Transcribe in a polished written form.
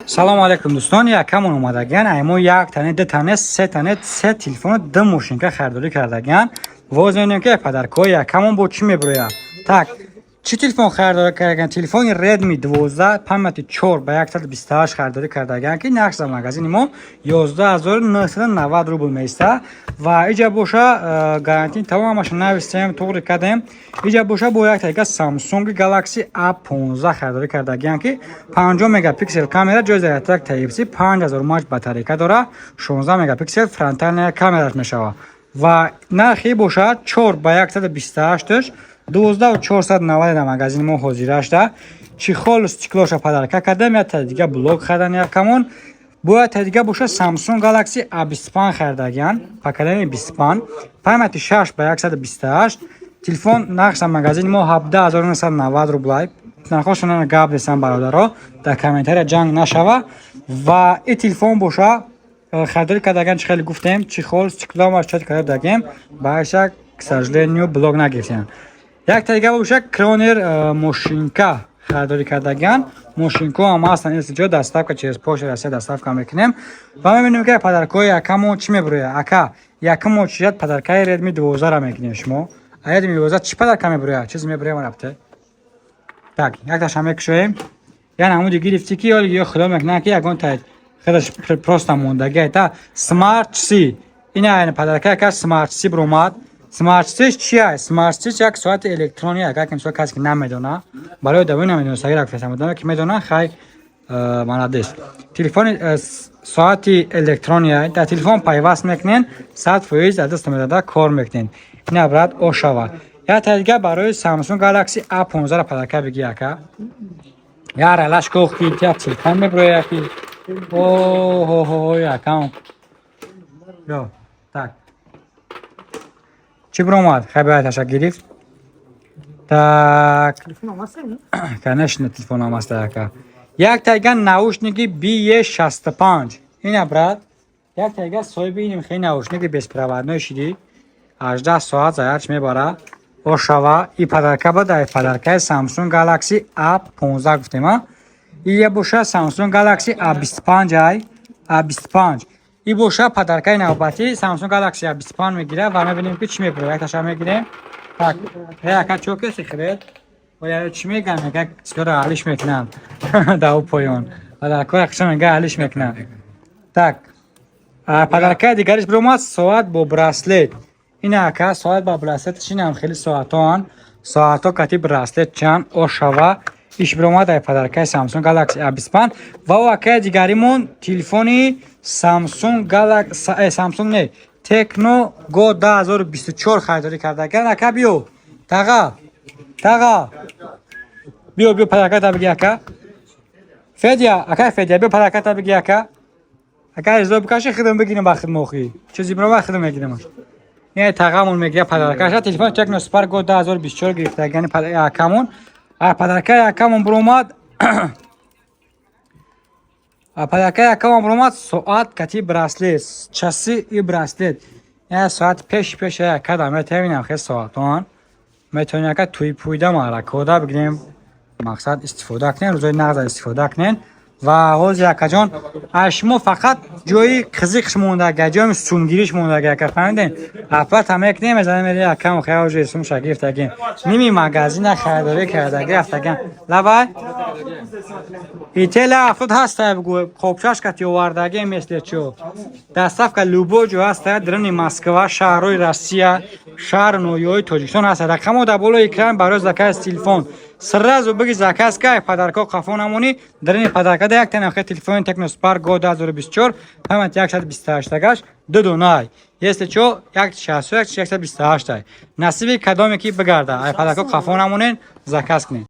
Салому алейкум, дӯстон. Якамон омадагиан аймо як тане, ду тане, се тане, се телефону ду мошинка харидорӣ кардагиан. Воз мебинем, ки подаркҳои якамон бо чӣ мебирояд. Так, чӣ телефон харидорӣ кардагиан? Телефони Redmi 12, памяти 4 ба 128 харидорӣ кардагиан, ки нархш дар магазини мо 11 990 рубл меиста. Ва иҷа боша гарантии тамомаша навистем, туғри кардем. Иҷа боша бо як тариқа Samsung Galaxy A15 харидорӣ кардагиан, ки 50 мегапиксел камера, ҷои зарядтак Type-C, 5000 мАч батарейка дора, 16 мегапиксел фронтальная камераш мешавад ва нархи бошад 4 ба 128 12 490 дар магазини мо ҳозира шуда. Чехол, стеклоша подарка кардем. Як та дига блок хардан якамон. Бояд та дига боша Samsung Galaxy A25 харидагиан, поколение 25, памяти 6 ба 128. Телефон нархш дар магазини мо 17 990 рублай. Нархошона гап десам, бародаро, дар комментария ҷанг нашава. Ва и телефон боша харидорӣ кардаган, чӣ хеле гуфтем, чехол, стекломаш чат карда дагем, баъша, к сожалению, блок нагирифтем. Як та дига боша Кронер мошинка харидорӣ кардаган. Мошинко ҳам ҳастанд, ин ҷо доставка через Почта Россия доставка мекунем. Ва мебинем, ки подаркҳои якамо чӣ мебирояд. Ака, якамо чият? Подаркаи Redmi 12 мекунем. Шумо а Redmi 12 чӣ подарка мебирояд? Чизе мебирояд, рабте. Так, якташа мекушоем. Я намуди гирифтӣ, ки ё худо мекунад, ки ягон та худаш просто мондагӣ та смарт чси. Ина подарка яка смарт чси биромад. Смарт чси чия? Смарт чси як соати электронӣ. Агар ки мисол касе ки намедона, барои давои намедонистагӣ рафтам, ки медона, хай, молодец. Телефони соати электронӣ дар телефон пайваст мекунен, 100% аз даст медода кор мекунен. Ина, брат, ошава. Як та дига барои Samsung Galaxy A15 подарка бигӣ, ака. Я ралаш кохи, я телефон меброя ки. О-хо-хо, якам. Ё, так. Чӣ биромад? Хай, бояд таша гирифт. Так. Телефон ҳаст, не? Конечно, телефон ҳам аст, ака. Як тайга наушники BE65. Ина, брат. Як тайга соҳиби иним хеле наушники беспроводной шиди. 18 соат зарядш мебара. Ошава и подарка ба дар подаркаи Samsung Galaxy A15 гуфтем, а? И боша Samsung Galaxy A25 ай. A25. И боша подаркаи навбатӣ Samsung Galaxy A25 мегирад ва мебинем, ки чӣ мебарад. Як таша мегирем. Так, ака, чо кеси хиред? Оя, чӣ меган? Мега, чикора алиш мекунанд. Дар поён. Подаркаи қиша мега, алиш мекунанд. Так. Подаркаи дигариш биромад соат бо браслет. Ина, ака, соат бо браслет, чинам хеле соатоан. Соато кати браслет чанд ошава. Иш биромад дар подаркаи Samsung Galaxy A25 ва о акаи дигаримон телефони Samsung Galaxy, Samsung не, Tecno Go 2024 харидорӣ карда. Ака, биё. Таға. Таға. Биё, биё, подарката биги, ака. Федя, ака Федя, биё, подарката биги, ака. Ака, изо бикаши, хидм бигирем ба хидмохи. Чизи биро, хидм мегирем. Не, тағамон мегира подаркаша телефон Tecno Spark Go 2024 гирифта, яъне акамон. А подаркаи акамон биромад. А подаркаи акамон биромад соат кати браслет, часы и браслет. Я соат пеш пеш ака метавонам хел соатон. Метавонем, ака, туи пуйда маъракода бигирем, мақсад истифода кунем, рӯзои нағза истифода кунем. Ва ҳозир, акаҷон, аз шумо фақат ҷои қизиқш мондага, ҷои сумгириш мондага, ака, фаҳмидем? Оплата мекунем, мезанем, мери, акам, хеле сумша гирифтагем, ними магазина харидорӣ кардаги рафтагем. Лабай, итела 70 ҳаста, бигӯ, қопчаш кати овардагем. Если чо, доставка любой ҷо ҳаста, даруни Москва, шаҳрҳои Россия, шаҳру ноҳияҳои Тоҷикистон ҳаста. Рақамо дар болои экран. Барои заказ телефон сразу биги, заказ кай, подарко қафо намонӣ. Дарини подаркада як танахе телефони Tecno Spark Go 2024, память 128 гаш, ду донай. Если чо, 161, 128. Насиби кадоме ки бигарда, ай подарко қафо намонен, заказ кунед.